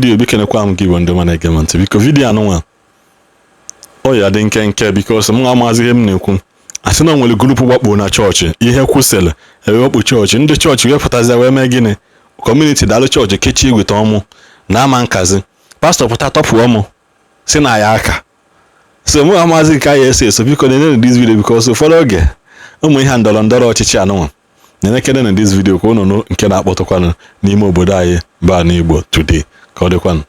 Video, biko, nekwa m gị bụ ndị ọma na-ege m ntị. Biko, video anụnwa ọ ya dị nkenke because m amazi ihe m na-ekwu. Asị na o nwere group gbakpo na chọọchị, ihe kwụsịrị ewekpu chọọchị, ndị chọọchị wepụtazi wee mee gịnị? Community dalụ chọọchị kechie igweta ọmụ na ama nkazi. Pastọ pụta tọpụ ọmụ si na ya aka. So mụ amazi nke anyị eso eso. Biko, nenene this video because ụfọdụ oge ụmụ ihe ndọrọ ndọrọ ọchịchị anụnwa na-enekere na this video ka unu nụ nke na-akpọtụkwanụ n'ime obodo anyị bụ ala Igbo today. Ka ọ dịkwanụ.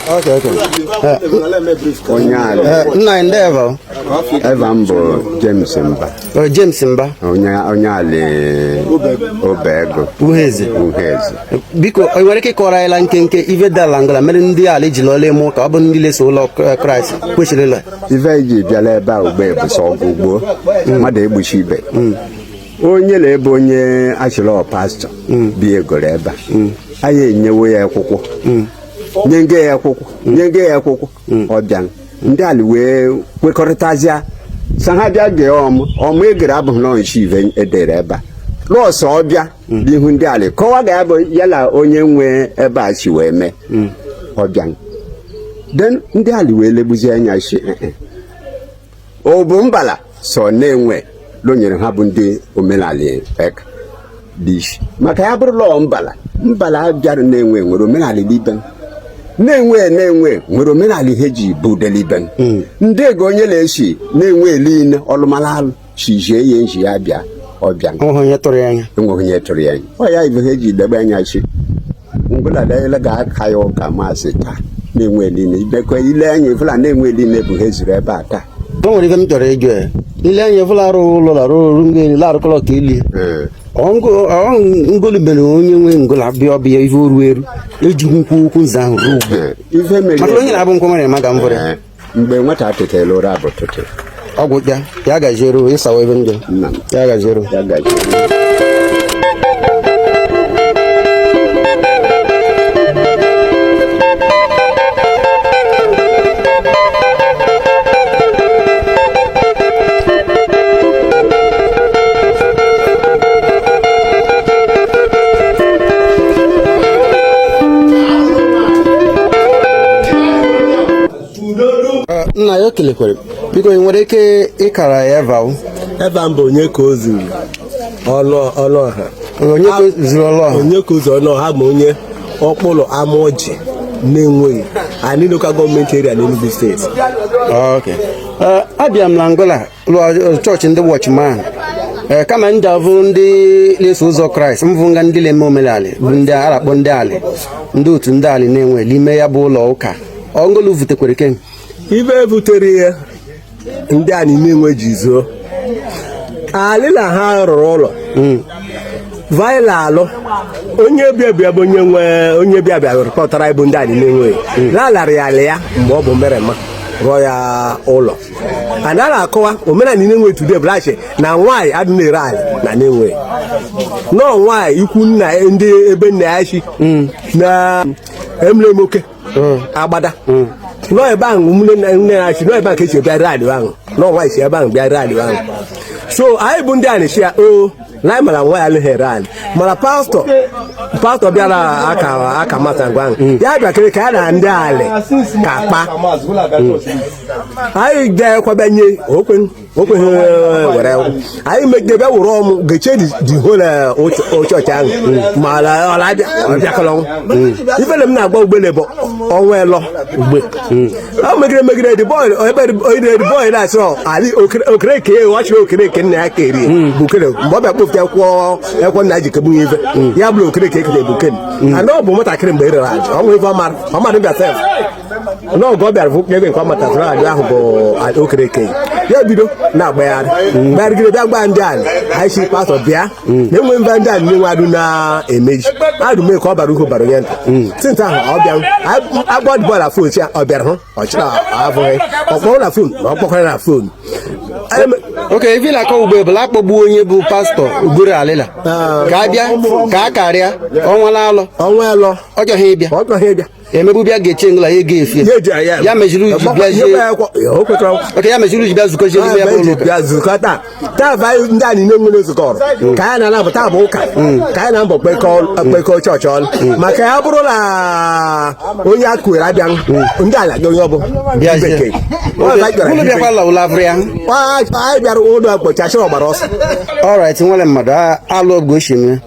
Okay. Onye ala. Nna, ndewo. Eva m bụ James Mba. Oh, James Mba. Onye ala Obego. Uheze. Uheze. Biko, ị nwere ike ịkọrọ anyị la nkenke ife dala ngala mere ndị ala eji lọla eme ụka ọ bụ ndị na-eso ụlọ Kraịst kwesịrị ịlọ? Ife eji bịala ebe a ugbe bụ sọ ọgụ gboo mmadụ egbuchi ibe. Onye na-ebe onye achịrị pastọ bi egoro ebe a, anyị enyewo ya akwụkwọ, nye nge ya akwụkwọ, nye nge ya akwụkwọ. Ọbịa ndị ala wee kwekọrịtazịa sa ha bịa gee ọmụ. Ọmụ egere abụghị na nshi ive edere ebe a lọsọ. Ọbịa n'ihu ndị ala kọwa ga ya bụ ya na onye nwe ebe a si wee mee ọbịa. Then ndị ala wee legbuzie anya si ọ bụ mbala sọ na-enwe lonyere ha bụ ndị omenala eka dị isi maka ya bụrụ lọọ mbala. Mbala bịara na-enwe nwere omenala ibe na-enwe na-enwe nwere omenala ihe ji bụ delibe ndị ego onye na-esi na-enwe eliine ọlụmala alụ chizie ya nji ya bịa ọbịa. Ọhụ onye tụrụ ya anya. Enweghị onye tụrụ ya anya. Ọ ya ibe ha eji debe anya chi ngụladela ga-aka ya ụka maasị taa na-enwe eliine ibekwe ile anya ifụla na-enwe eliine bụ ha zuru ebe a taa. O nwere ife m chọrọ ịjụ ya. Ile anya fụla arụ ụlọ larụ oru ngeli larụkọlọ ka elie. Ngolu mere onye nwe ngola bịa ọbịa ife oru eru eji nkwụ okwu nza ahụ ruo ugbu. Ife mere Maka onye na-abụ nkwụ mere ma ka m fụrụ ya. Mgbe nwata tetara ụra bụ tụtụ. Ọgwụ ya ya gaziere ịsawa ebe ndị Nna m. Ya gaziere. Ya gaji. Nna ya kelekwere. Biko, ị nwere ike ịkara ya eva o? Ebe a bụ onye ka o zuru ọnụ ọnụ ọha. Onye ka zuru ọlụ ọha? Onye ka o zuru ọnụ ọha ma onye ọkpụlụ amaọjị na-enweghị anyị local government area n'Enugu Steeti. Okay. Abịa m na Angola lụọ chọọchị ndị Watchman. Kama ndị avụ ndị na-eso ụzọ Kraịst mvụ nga ndị na-eme omenala bụ ndị a na-akpọ ndị alị, ndị otu ndị alị na-enwe n'ime ya bụ ụlọ ụka ọngolu vutekwere ken. Ibe butere ihe ndị anyị na-enwe ji zuo alị na ha rụrụ ụlọ vaịla alụ onye bịa bịa bụ onye nwe onye bịa bịa rịkọtara ịbụ ndị anyị na-enweghị lalara ya alị ya mgbe ọ bụ mmerema rụọ ya ụlọ. A na akọwa omenala na-enwe today bụ na nwaanyị adị na-ere alị na na-enweghị nọọ nwaanyị ikwu nna ndị ebe nna ya chi na emlemoke agbada nọọ ebe ahụ nne nne ya chi nọọ ebe ahụ ka esi bịa ree alị ahụ nọọ nwaanyị si ebe ahụ bịa ree alị ahụ. So anyị bụ ndị anyị si ya o na anyị mara nwaanyị alụghị ere alị mana pastọ bịara aka aka mata ngwa ahụ ya bịakere ka ya na ndị alị ka kpa anyị ga-ekwabanye okweghị were anyị megide bịa were ọmụ geche the whole chọọchị ahụ ma ọla ọbịakọrọ ifele m na-agba ugbele bụ ọnwa elọ ugbe ọ megide megide the boy ebe the boy na-asị ali okereke ọchịrị okereke nna ya kerie bụ kere mgbe ọ bịa kpọpụta. weta akwụkwọ ekwe nna ji kegbu ya ife ya bụrụ okere ka ekere bụ ken ana ọ bụ nwatakịrị mgbe e rere aja ọ nwere ife ọ mara bịa sef n'oge ọ bịara ebe nke ọ matasịrị aja ahụ bụ okereke ya bido na-agbagharị gbagharịgide bịa gba ndị anyị anyị si pastọ bịa na enwe mba ndị anyị na-enwe adụ na-emeji adụ mee ka ọ bara uhu bara onye nta since ahụ ọ bịa agbọ dịbọ na phone ya ọ bịara hụ ọ chịrị abụghị ọ kpọrọ na phone na ọ kpọkwara na phone. Okay, ife na-akọ ugbo bụ akpọgbu onye bụ pastọ ugoro alịla ka a bịa ka a karịa ọnwa alọ ọnwa alọ ọ chọghị ịbịa ọ chọghị ịbịa emegbu bịa ga-eche ngla ya ego efie ya meziri uji bịazie okay ya meziri uji bịa zukọzie n'ime ya bụ ụlọ ụka bịa zukọ taa taa bụ anyị ndị anyị na-enwere zukọrọ ka anyị na-anabụ taa bụ ụka ka anyị na-mbọ kpekọ chọọchị ọnụ maka ya bụrụ na onye a kụnyere abịa ndị ala onye ọ bụ bịazie ụlọ bịakwa la ụlọ avụrụ ya anyị bịara ụlọ akpọchachịrị ọgbara ọsọ. Alright, nwere mmadụ alụ ọgụ oshimiri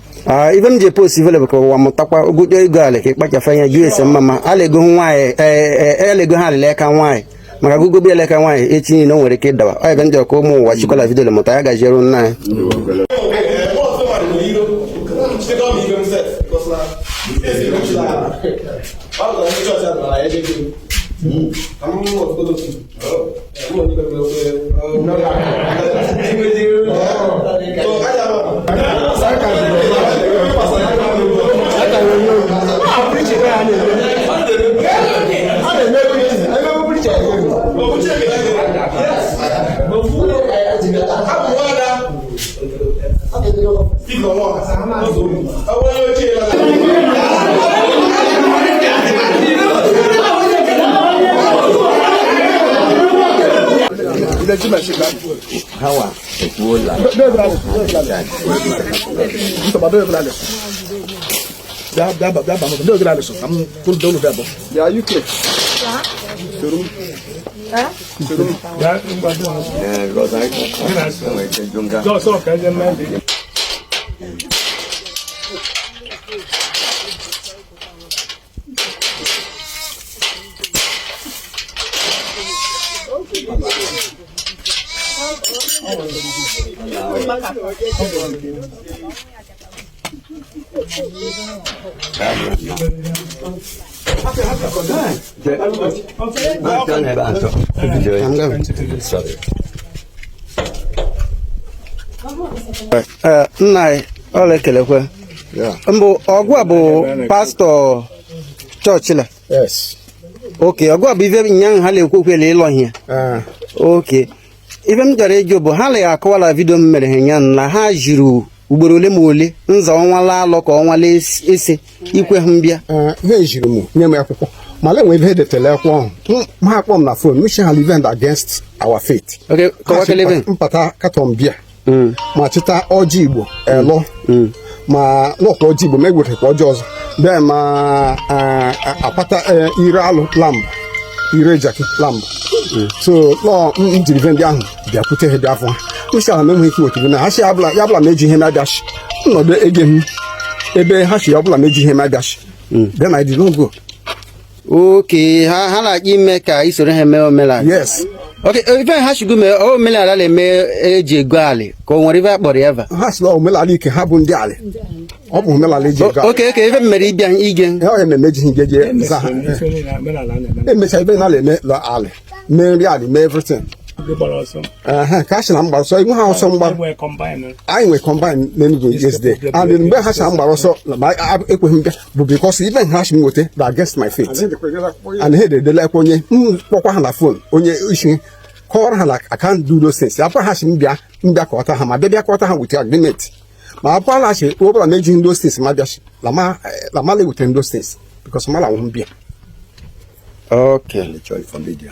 ife m ji post ivele bụ ka ụwa mụtakwa ogodo ego ala ka ịkpachafe anya jụ ese mma ma ala ego nwaanyị ala ego ha alịla aka nwaanyị maka gogobe eleka nwaanyị echi niile o nwere ike ịdawa ọ ebe ndị ọka ụmụ ụwa chikwala vidio mụta ya gaziere nna anyị. Nna anyị ọla ekelekwe mbụ ọgụ a bụ pastọ chọọchị la. Yes. Okay, ọgụ a bụ ife nyanwụ ha na-ekwu okwu ịlọ ihe. Okay, ife m chọrọ ịjụ bụ ha la akọwala vidio m mere ha nyanwụ na ha jiri ugboro ole ma ole nza ọnwa la alọ ka ọnwa la ese ikwe ha mbịa. Ha ejiri m nye m akwụkwọ ma le nwee ife edetele akwụkwọ ahụ ma akpọ m na phone which ha event against our faith. Okay, kọwakele ebe mpata katọn bịa ma chịta ọjị Igbo elọ ma n'ọkwa ọjị Igbo ma egwetekwa ọjị ọzọ bịa ma akpata ire alụ lamb ire jaki lamb so lọ m jiri ife ndị ahụ bịakwute ha bịa afọ ha m ala m enweghị ike iweta na ha si ya bụla m eji ihe na-abịachi nnọdụ ege m ebe ha si ya bụla m eji ihe na-abịachi then I did not go. Okay, ha na-achọ ime ka isoro ha mee omenala. Yes. Okay, ife ha shigo mee omenala na-eme eji ego alị ka o nwere ife akpọrọ ya eva. Ha si na omenala ike ha bụ ndị alị ọ bụ omenala eji ego alị. Okay, okay, ife mere ịbịa ige ọ ememe ejighị ige je za ha emecha ife na eme alị mee nri alị mee everything. Ka a sị na mgbara ọsọ enwe ha ọsọ mgbara anyị nwe combine n'Enugu yesterday and mgbe ha sị na mgbara ọsọ ma ekweghị m bịa bụ because even ha sị m nweta na against my faith and ha ededela ekwe onye m kpọkwa ha na phone onye isi kọwara ha na I can't do those things afọ ha sị m bịa m bịa kọta ha ma bịa bịa kọta ha with agreement ma afọ ha sị ọ bụla m ejighị those things ma bịa la ma eweta those things because ma la nwụ m bịa. Okay,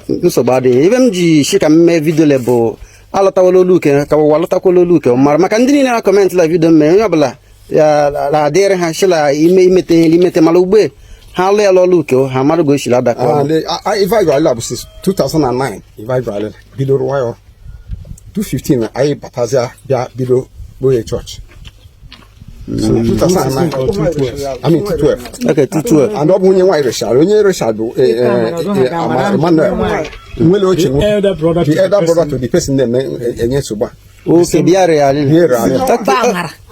nsogbu adịghị ife m ji shi ka m mee vidio le bụ alọtawala olu uke ka ụwa alọtakwala olu uke mara maka ndị niile na kọmentị la vidio mere onye ọbụla na-adịrị ha shila ime imete ihe imete mana ugbu ha alụ ya lọlụ uke ha mara go shila adakọ. Ife anyị gwara bụ since 2009 ife anyị gwara bidoro nwayọ 2015 anyị batazia bịa bido kpoye chọọchị. So 2009 I mean 2012. Okay, 2012. And ọ bụ onye nwaanyị rechara onye rechara bụ Emmanuel nwere oche the elder brother to the person na-eme enye nsogbu a. Okay, bịa rịa alị. Bịa rịa alị. Okay.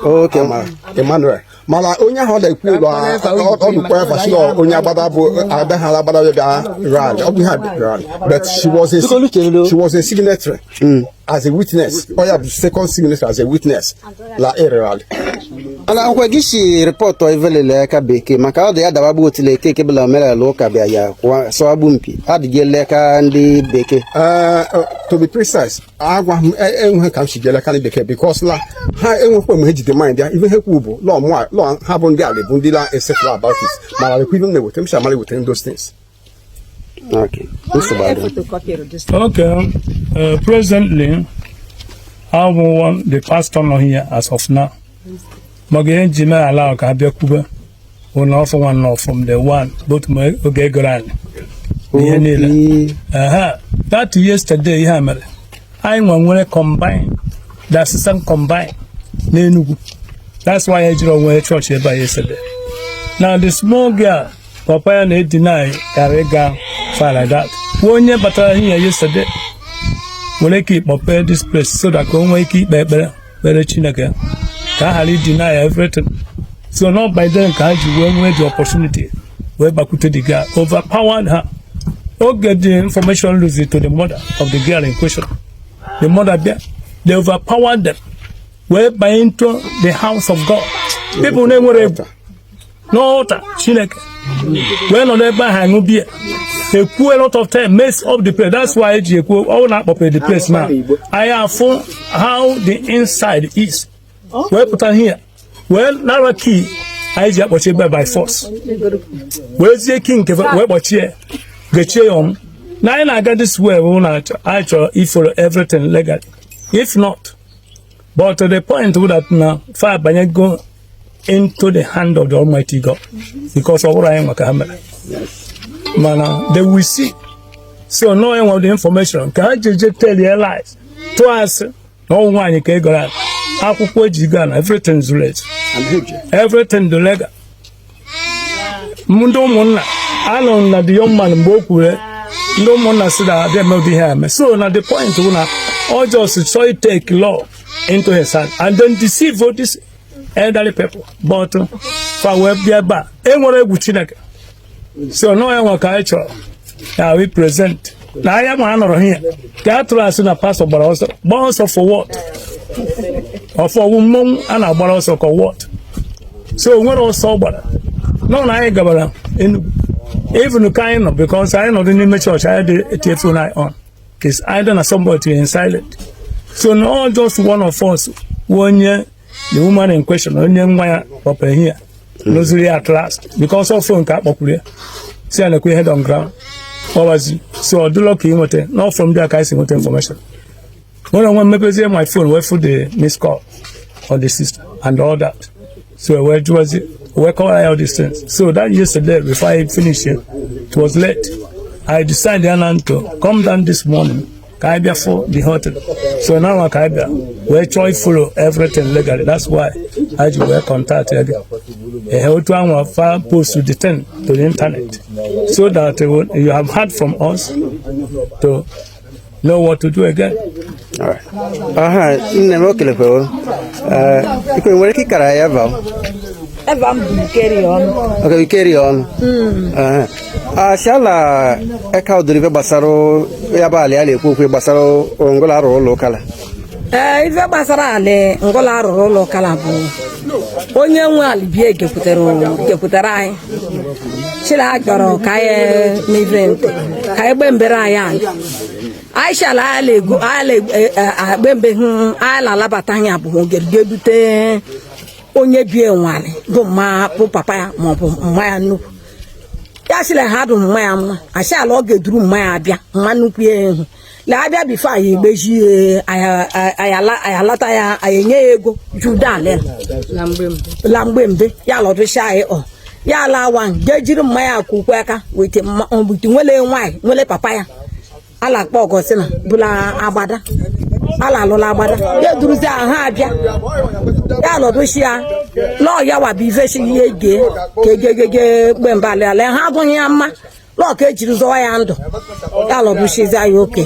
Okay. Amara Emmanuel, mana onye ahụ ọ na-ekwu ụlọ ọdụkwa ya fasịlọ onye agbada bụ ada ha agbada bịa rịa alị, ọ bụ ihe a rịa alị, but she was a signatory as a witness. Ọ ya bụ second signatory as a witness la ịrịa alị. Ala nkwe gị si report ivelele aka bekee maka ọ dị ya dabagbu otile eke eke bụla omenala ụka bịa ya sọagbu mpi adịghị ele aka ndị bekee. To be precise, agwa m enweghị ka m si jele aka ndị bekee because la ha enwekwa mgbe ha jide mind ya. Ife ha kwu bụ law mụ law ha bụ ndị ala bụ ndị la esettle about it, mana lekwa ife m na-eweta m si amara eweta those things. Okay. Nsogbu adịghị. Okay. Presently, I'm one, the pastor nọ here as of now. Maga ihe nji mee ala ka abịa kwube bụ na ọfụ nwa nọ from the one both ma oge egoro anyị ihe niile. Okay. Aha, that yesterday ihe a mere anyị nwa nwere combine, the assistant combine n'Enugu. That's why ejiri onwe church ebe a yesterday. Now the small girl, papa ya na-edeny kara ịga far like that. Kwuo onye batara here yesterday nwere ike ịkpọpe this place so that ka o nwee ike ikpe ekpere kpere Chineke ka a ghara ideny everything. So not by then ka ha ji wee nwee the opportunity wee gbakwute the girl, overpowered her. Oge the information lose to the mother of the girl in question, the mother bịa, they overpowered them wee banye into the house of God, people na-enwere egwu n'ọta Chineke, wee nọrọ ebe ahụ aṅụ biya, ekwu a lot of time, mess up the place. That's why eji ekwu ọ na akpọpere the place now. Anyị afụ how the inside is wee pụta here wee nara key anyị ji akpọchi ebe by force, wee zie key nke wee kpọchie gechie ya ọmụ na anyị na-aga this way bụ na anyị chọrọ ifollow everything legally. If not, but to the point bụ that na fa banyego into the hand of the Almighty God, because ọ bụrụ anyị nwa ka ha mere, mana they will see. So no enwe the information ka ha jeje tell ya lies, tụọ asị na ọnwụ nwaanyị ka egoro ala akwụkwọ eji gaa na everything zuru ezu, everything dị legal. Ndị ụmụnna anọ na the young man mgbe o kwuru, ndị ụmụnna si na abịa eme ụdị ihe a eme. So na the point bụ na ọ just chọọ take law into his hand and then deceive all these elderly people, but fa wee bịa ebe a enwere egwu Chineke. So nọ ya nwa ka anyị chọrọ ya we present na anya ma a nọrọ here ka a tụrụ asị na pastor gbara ọsọ. Gbaa ọsọ for what? Ọfọ ọwụ mmọnwụ a na-agbara ọsọ ka what? So o nwere ọsọ ọ gbara nọ na anyị gabara Enugu, even ka anyị nọ, because anyị nọdụ n'ime chọọchị, anyị dị etinye phone anyị on is either na somebody in silent. So no, just one of us wụ onye the woman in question, onye nwa ya kpọpere here loziri ya at last because of phone ka a kpọkwuru ya si ya nekwa ihe on ground kpọwazi. So ọ dịlọ ka ị nweta not from there ka anyị si nweta information. Nwere onwe mmepezie my phone wee fụ the missed call on the sister and all that. So wee jụwazi, wee kọwara ya all these things. So that yesterday, before I finish it, it was late. I decided now to come down this morning ka anyị bịa for the hotel. So now ka anyị bịa wee chọọ follow everything legally. That's why I ji wee contact ya gị ehe otu ahụ fa post the thing to the internet so that you have heard from us to know what to do again. Aha, nne m, o kelekwara. Ikwe nwere ike ịkara ya eva? Eva m bụ Ikeri ọnụ. Ok, ikeri ọnụ. Aha. Asịala eka ụdịrị ife gbasara ya bụ ala ya na-ekwu okwu gbasara ngụla arụrụ ụlọ ụka la. Ee, ife gbasara alị ngụla arụrụ ụlọ ụkala bụ onye nwe alị bie gekwutere anyị chila chọrọ ka anyị n'ife ntị ka anyị gbe mbere anyị alị anyị shala anyị ego anyị agbe mbe hụ anyị na-alabata anyị abụ ogerige dute onye bie nwalị bụ mma bụ papa ya maọbụ mma ya nnukwu. Ya sịla ha dụ mma ya mma asị ala ọ ga-eduru mma ya abịa mma nnukwu ya ehu la abịa before anyị egbeji anyị alata ya, anyị enye ya ego jude ala ya la mgbe mbe ya lọdụcha anyị ọ ya ala awa jee jiri mma ya kwukwe aka wete wete nwele nwaanyị nwele papa ya ala akpọ ọgọsina bụla agbada ala alụla agbada ya eduruzi ahụ abịa ya lọdụchi ya lọọ ya wa bụ ife si ihe gee ka egegege gbe mba ala ala ha adụghị ya mma. Lọọ ka ejiri zọwa ya ndụ ya lọbụchizi anyị oke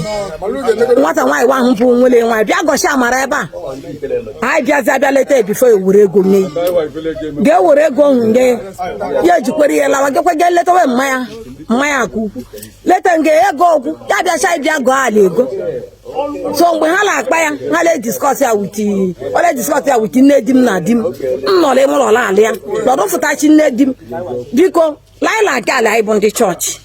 nwata nwaanyị nwa ahụ bụ nwere nwaanyị bịa gọchi amara ebe a anyị bịazi abịa leta ebifo ewere ego nye ga-ewere ego ahụ nye ya ejikwere ihe lawa gekwe ga letawe mmanya mmanya ka ukwu leta nge ego okwu ya bịacha bịa gọọ ala ego. So mgbe ha na-akpa ya, ha na-ediscuss ya with ọ na-ediscuss ya with nne di m na di m m nọrọ ime ụlọ ala ya lọdụ fụtachi nne di m. Biko, laịla nke ala anyị bụ ndị chọọchị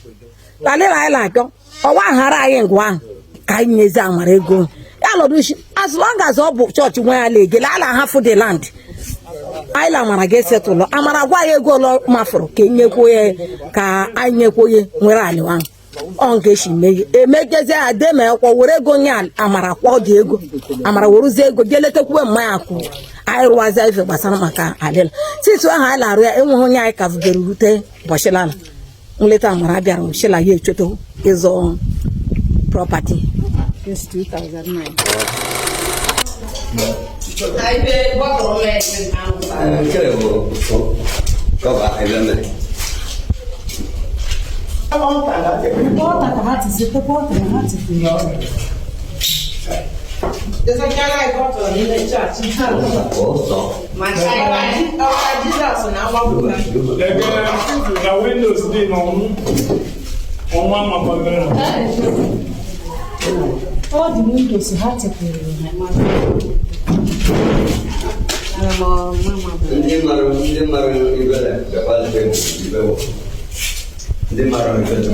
lalịla anyị na-akọ ọwa aghara anyị ngwa ahụ ka anyị nyezi amara ego ya lọdụ isi. As long as ọ bụ chọọchị nwe ya la-egele ala hafụ the land anyị la amara ga-esetụlụ. Amara gwa ya ego ole mafụrụ ka enyekwuo ya, ka anyị nyekwuo ya nwere ala ahụ. Ọ nke esi mee emegezie ya dema akwụkwọ were ego nye amara kwụọ dị ego amara werezie ego jee letakwuwe mmanya kwụ anyị rụwazie ife gbasara maka alịla since ahụ anyị na-arụ ya. Enweghị onye anyị ka vugere rute ụbọchị lala nleta amara bịara shila ya echeto ịzọ property Since 2009. Na Windows dị n'ọnwụ ọnwa mapagara. All the windows ha tepụrụ ha. Ndị mara, ndị mara ibele bịakwala ibe wụ. Ndị mara ibele.